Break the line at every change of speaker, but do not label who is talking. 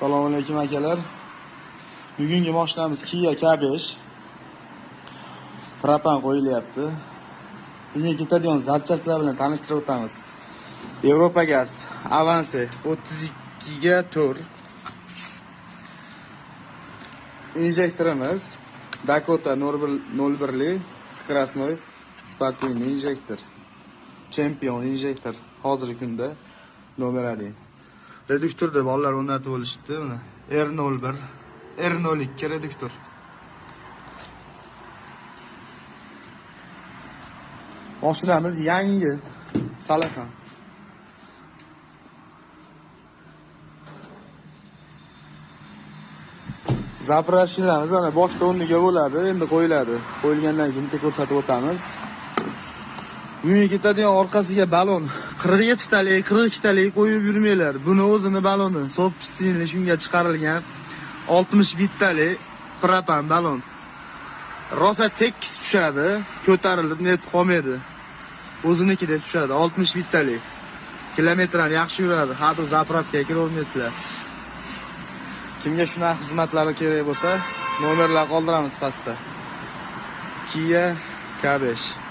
Assalomu alaykum akalar. Bugungi mashinamiz Kia K5. Propan qo'yilyapti. Bunga ketadigan zapchastlar bilan tanishtirib o'tamiz. Yevropa gaz Avanse 32 ga 4. Injektorimiz Dakota 01 01li скоростной спортивный injektor. Chempion injektor hozirgi kunda nomer 1. Reduktorda bolalar o'rnatib olishibdi mana. R01, R02 reduktor. Mashinamiz yangi, salafan. Zapravщиlarimiz mana boshda o'rniga bo'ladi, endi qo'yiladi. Qo'yilgandan keyin bitta ko'rsatib o'tamiz. Uyga ketadigan orqasiga balon 47 talik, 42 talik qo'yib yurmanglar. Buni o'zini baloni, собственный shunga chiqarilgan 61 talik propan balon. Rosa tekis tushadi, ko'tarilib netib qolmaydi. O'zinikida tushadi 61 talik. Kilometr ham yaxshi yuradi, hadeb zapravkaga kiravermaysizlar. Kimga shunaqa xizmatlari kerak bo'lsa, nomerlar qoldiramiz pastda. Kia K5.